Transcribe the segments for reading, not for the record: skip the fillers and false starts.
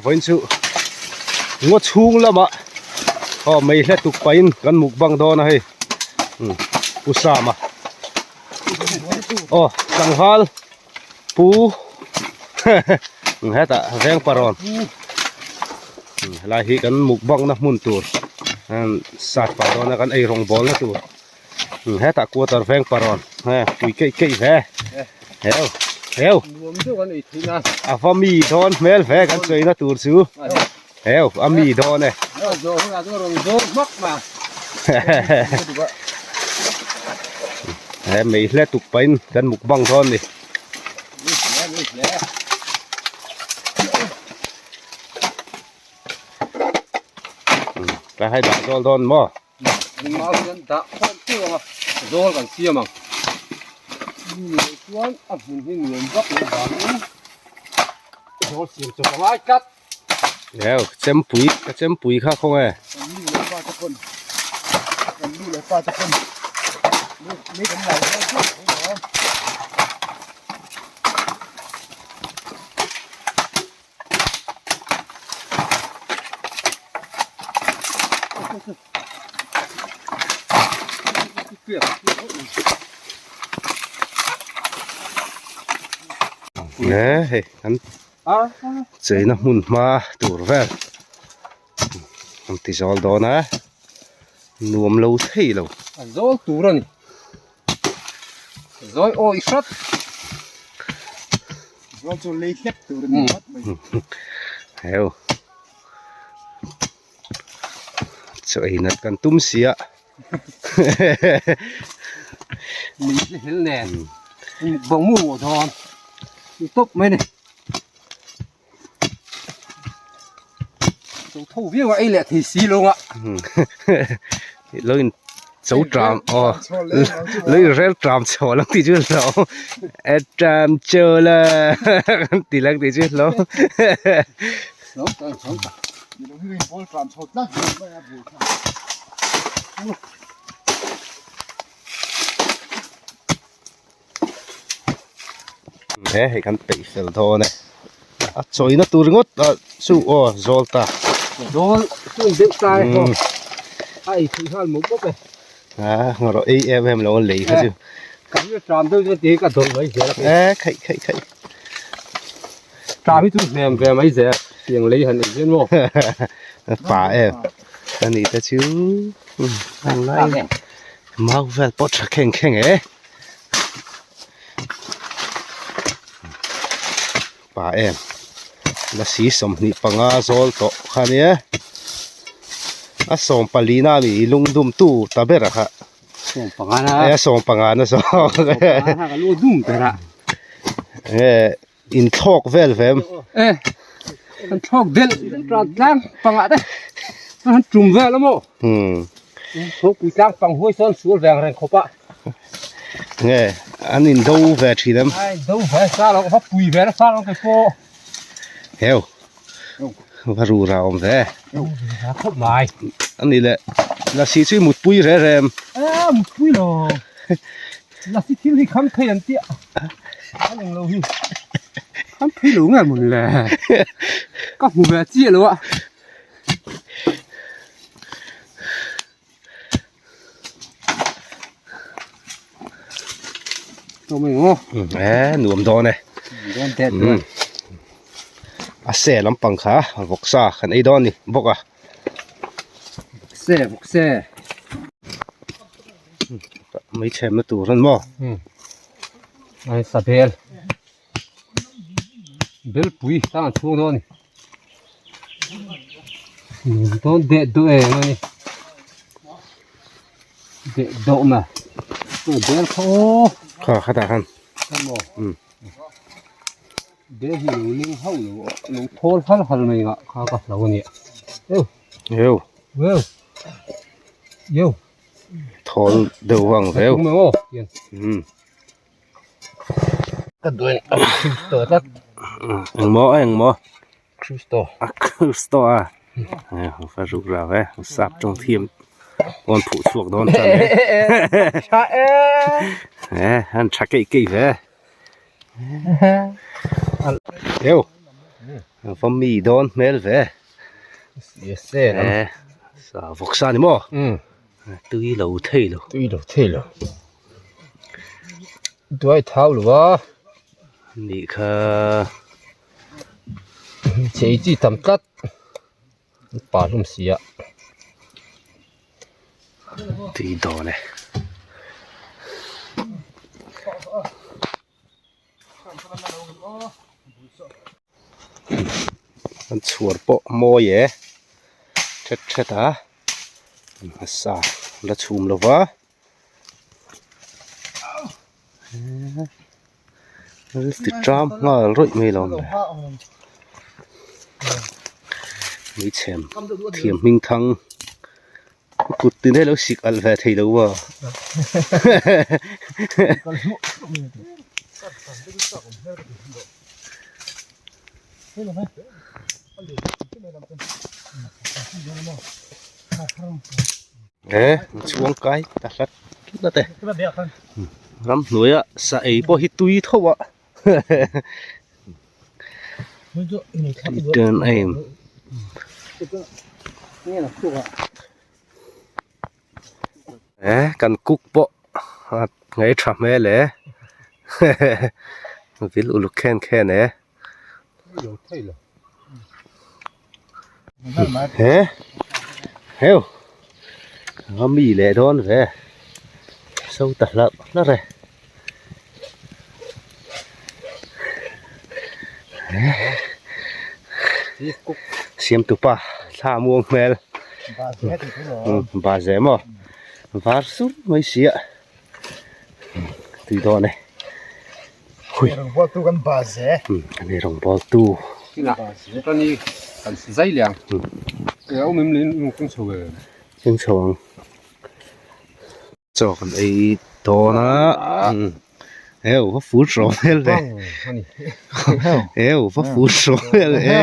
vawiin chu ngaw chhung lamah aw mei hle tuk pahin kan mukbang dawn a hei umm pu Sama aw tlangval pu hetah veng parawn helai hi kan mukbang na hmun tur sat pah dawn a kan ei rawng bawl na tur. Hetah quarter veng parawn he pui keih keih ve heu heu a va mi dawn hmel ve kan sawi na tur chu heu a mi dawn e he mei hle tuk pahin kan mukbang dawn ni. Tlai hai dah zawl dawn maw? Engmah hian dah khawm teuh ang a, zawl kan siam ang. Mi leh chuan a hmun hi nuam vak lo vangin zawl siam chawp a ngai tlat. Heu, chempui, ka chempui kha khaw nge? Kan nu leh pa te pawn, kan nu leh pa te pawn mi kan lai hian chu Nge hei kan cheina hmun hma tur vel an ti zawl dawn a nuam lo thei lo. A zawl tur a ni. Zawi awi hrat. Zawl chu lei hlek tur a ni ngawt mai. Heu. Chaw ei nat kan tum sia. Min hre hel nen. Bawng mu maw dawn. Ni tawp mai ni. Cho tho viau a ei leh thei si lo nga. Lo in cho tram aw lo in rel tram chho lang tih chu lo e tram chho la kan ti lang tih chu lo. He hei kan peih fel dawn e a chawina tur ringawt a chu aw zawl ta zawl chu deuh ta e a ei theih nghal mawp mawp e a ngarawh ei em em lo a lei kha chu kan la tram deuh chuan ti hi ka dawlh mai zel a e khaih khaih khaih tram hi chu hnem ve mai zel tiang lei han ei hian maw pa em ani te chu lai mau vel pawh tha kheng kheng e. Pa em lasi 25 zawl tawh kha nia a 14 na mi lungdum tu ta ber a kha 15 e a 15 na zawk lungdum ber a e in thlawk vel vem e kan thlawk del tlang tlang panga te an tum vel a maw thawkpui tlang pang huai sawn sual veng reng khawp a nge an in do ve thin em ai do ve sa lo va pui ve sa lo ke pawh heu va ru ra awm ve khawp mai ani le lasi chu mutpui re rem a mutpui lo Lasi thil hi kham phei an tia an eng lo hi kham phei lo nge mun le ka hmu ve chiah lo a. E nuam dawn e dawn det dawn a se lampang kha vawksa kan ei dawn ni bawk a se vawk se Mai chhem na tur an maw? Ai sa bel. Bel pui tang an chhung dawn ni. Dawn deh duh em ani. Deh dawh ma. Bel kha aw. Kha khatah khan. Kha maw? Bel hi lo ling hauh lo lo thawl hal hal mai ngah kha ka hlau a nia. Eu. Eu. Eu. Eu. Thawl deuh vang veu. Ka duai a Kristo tlat. Engmaw a engmaw? Kristo. A Kristo a. Fa ruk ra ve sap tawng thiam pawn phuh chhuak dawn tan e. Tha e. E han tha keih keih ve. Eu. Va mi dawn hmel ve. E sa vawksa ni maw? Tui lo thei lo. Tui lo thei lo. Duai thau lo a. Nih kha. Chei chi tam tlat. Pa hlawm si a. Tui dawn e. An chhuar pawh a mawi e thet thet a hmasa la chhum lo va ti ṭam nghal rawih mai lo ang le hmeichhe thiam hming thang. Kut tin hi a lo sik alh ve thei lo a. E chhuang kai ta hlat hlat e. Ramhnuaia sa ei pawh hi tui tho a. Turn aim. E kan cook pawh a ngaih tha hmel e vil uluk khen khen e he heu a mi leh dawn ve so ta hlarh hlarh e. Siamtupa thla muang hmel ba ze maw var sur mai si a tui dawn e hui ani rawngbawl tu keng chho ang. Chaw kan ei dawn a heu va fur hraw hmel ve heu va fur hraw hmel ve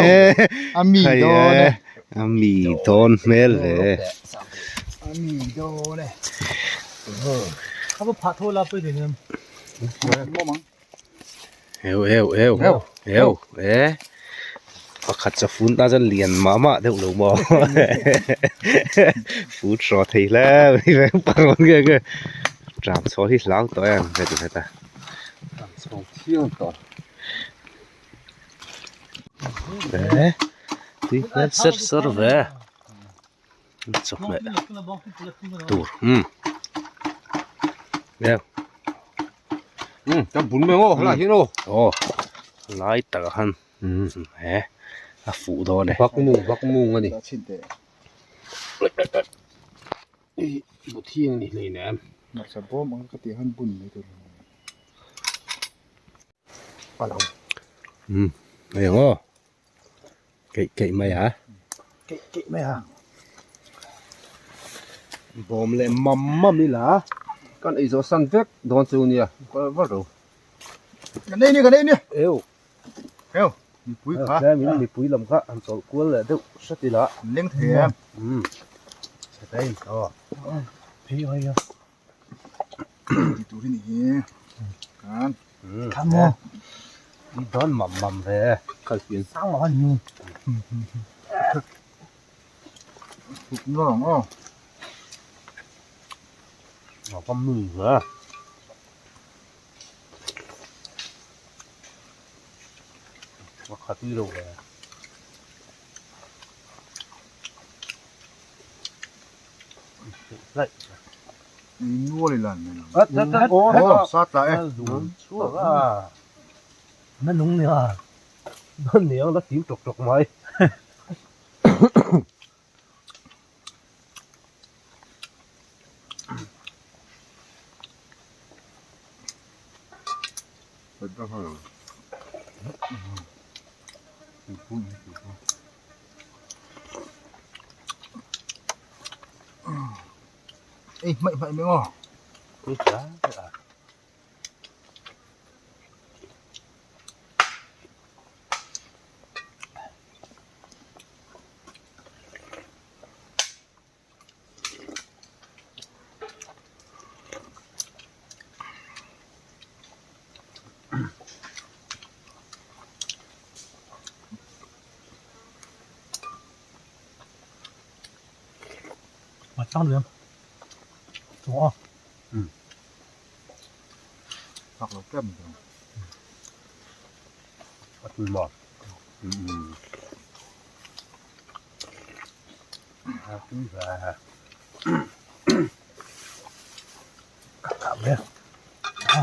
a mi dawn e a mi dawn hmel ve a mi dawn e heu heu heu heu e pakhat chaw fun tan chuan lian mah mah deuh lo maw fur hraw thei hle mai veng parawn nge nge tram chhawl hi hlau tawh em vet vet a tram chhawl thiang tawh e tui hmel ser ser ve chawhmeh tur umm em umm ka bun mai ang aw helaiah hian aw aw lai takah khan umm he a fuh dawn e vak mung vak mung a ni bu thiang a ni hleinem hmarcha bawm ang ka tih khan bun mai tur umm hei ang aw. Keih keih mai a. Keih keih mai a. Bawm leh mam mam ila. Kan ei zawh san vek dawn chu nia va ro. Kan ei ni kan ei ni. Eu. Eu mipui kha. Tlem in mipui lam kha han chawlh kual leh deuh hret ila. An leng thei em. Umm. Chhe in aw. Phei ai a. Ti tur hi ni hi. Kan. Come on. I dawn mam mam ve. Kal pian sang lo ani. Thuk ngawng aw. Nó có mùi nữa. Nó khá tui rồi. Nual i lan mai lo. Aw sat lah e. Chhuak a. Na nung nia. Na niang la tim ṭawk ṭawk mai. Ê, mậy mậy mới ngon. Tlang duh em? Chaw a. Fak lo tlem ang. A tui maw? A tui ve. Ka kah ve. A.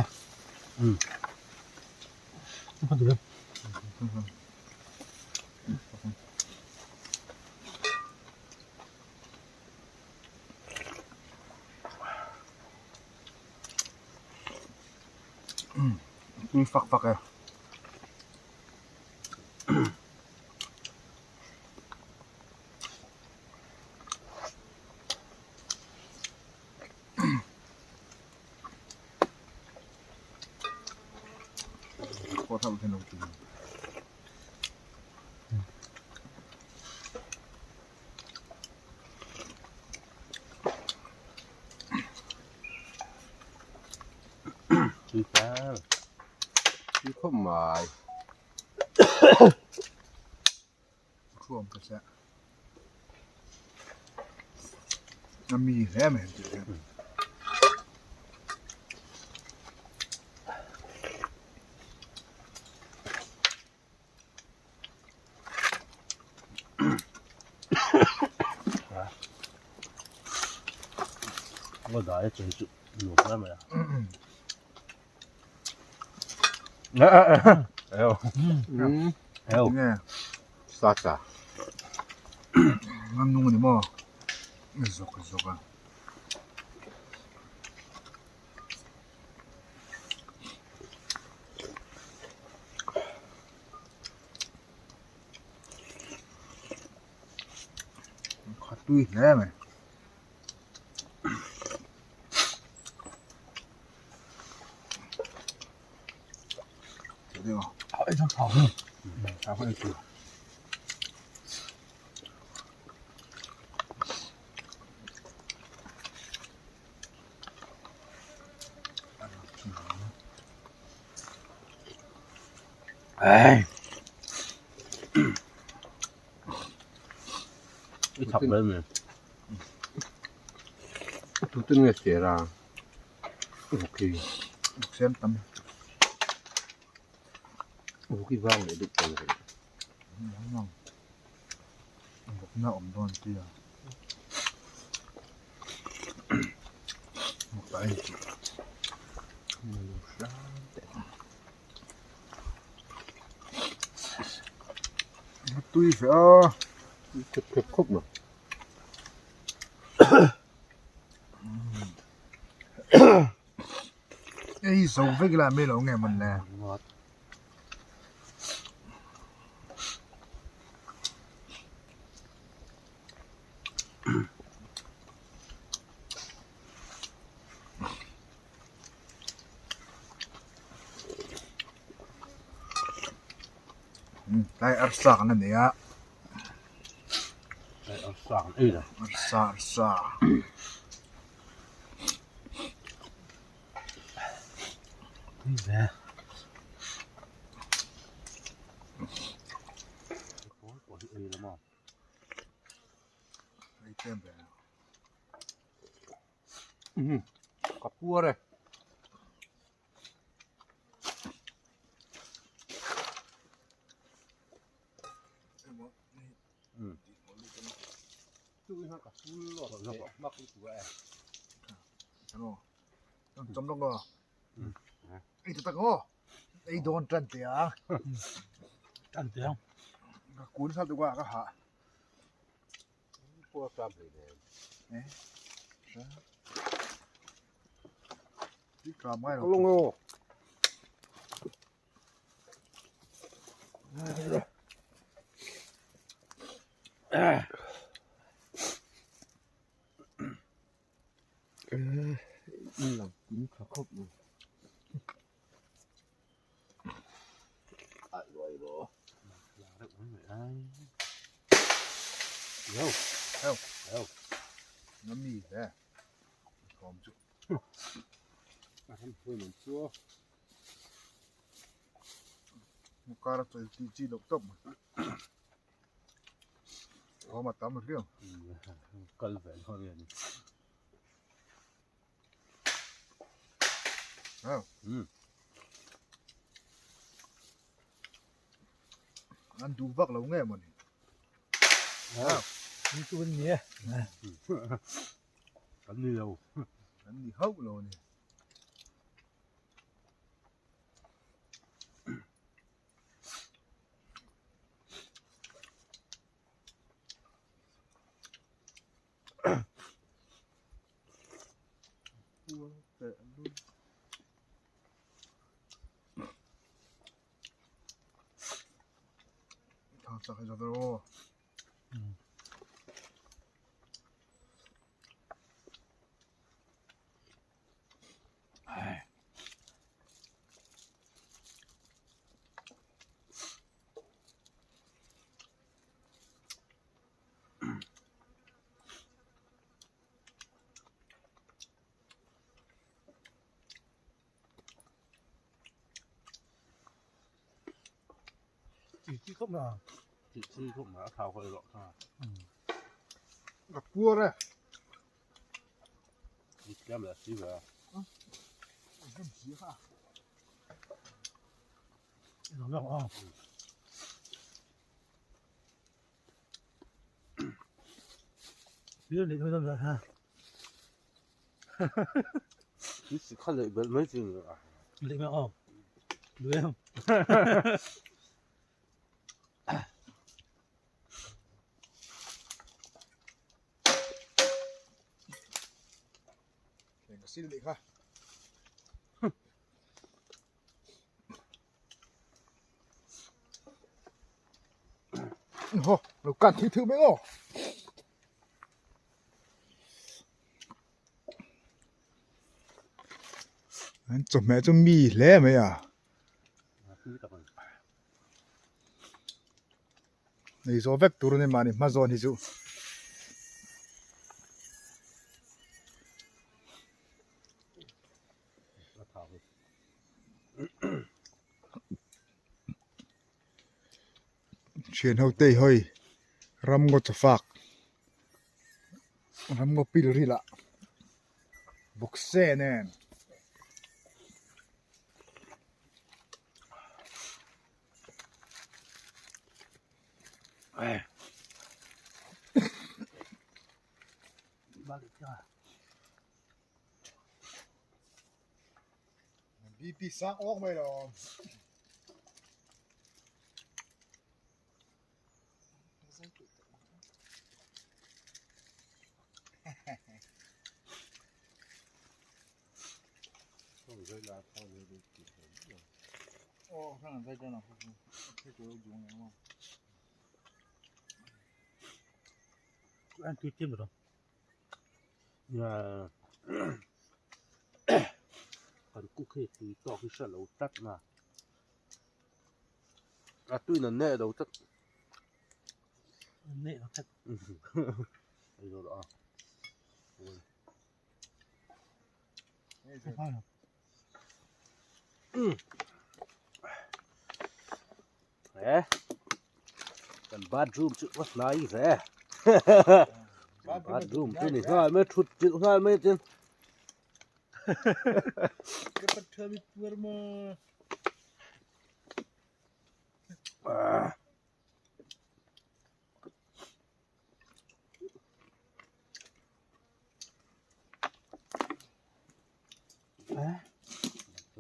Ka duh em? Tui fak fak e. Khaw thauh hian lo ti. Tui fel. Tui khawp mai. Thuam ka che. A mi hle mai tih hian. Ngaw dai a chei chu nuam hle mai a. Eo. Eo. Nge. Sasa. Ngam nung ani maw? Zawk zawk a. Kha tui hle mai. Ai. I thak vel mai. Tute nge ser a? Okay. Sem tam. Okay vang leh deuh tawh rih. Na awm dawn tia. Tui ve a. Khep khep khawp mai. Ei zo vek ila mai lo nge mawn le. Tlai arsa kan la nei a. Tlai arsa kan ei lo. Arsa arsa. Tui ve. Ei tlem ve. Ka puar e. Chawm lawk aw. Ei ta tak aw. Ei dawn tan teh a. Tan teh ang. Ka kun sal tuk a ka hah. Kal ve ho rian. An duh vak lo nge mawni. Ni chu an ni e. Kan ni lo. Kan ni hauh lo a ni. Chi khawp na. Chi chi khawp na a thau khawih rawh kha. Ka puar e. Chi tlem leh si ve. Kha leh belh mai chi ni a. Leh mai aw. Duh em. Ka sil leh kha. Ho, lo kan thil thil mai aw. An chawhmeh chu mi hle mai a. Nei zawh vek tur a ni mahni hma zawn hi chu. Thian ho te hawi ram ngaw chawfak ram ngaw pil ril ah bawkse nen. BP sang awk mai lo. An tui tim rawh. Kan cook hi tui tawk hi hre lo tlat na. A tuin an neh lo tlat. An neh lo tlat. Ei zo rawh a. He kan bathroom chu va hnai ve bathroom chu ni nghal mai thut chilh nghal mai tin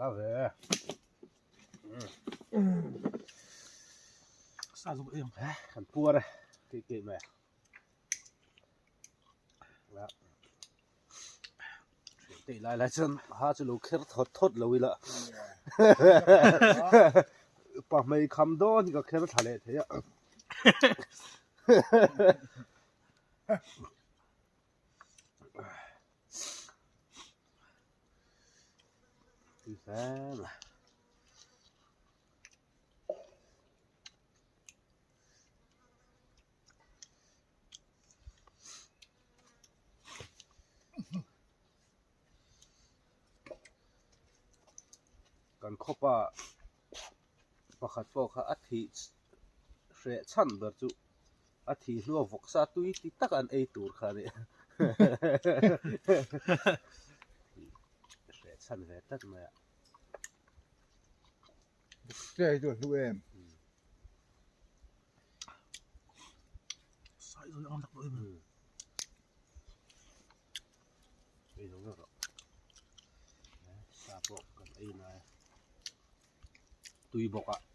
La ve. Sa zuk em. Kan puar e. Keih keih mai. La. Tei lai lai chuan ha chu lo kher thawt thawt lo ila. Pa hmei kham dawn hi ka kher thla leh thei a. Kan khawpa pakhat pawh kha a thih hreh chhan ber chu a thih hnua vawksa tui ti tak an ei tur kha a ni hreh chhan ve tlat mai a. Se hi chu a hlu em. Sai zawi ang tak tawh em. Ei zo vek rawh. Sa pawh kan ei nai. Tui bawk a.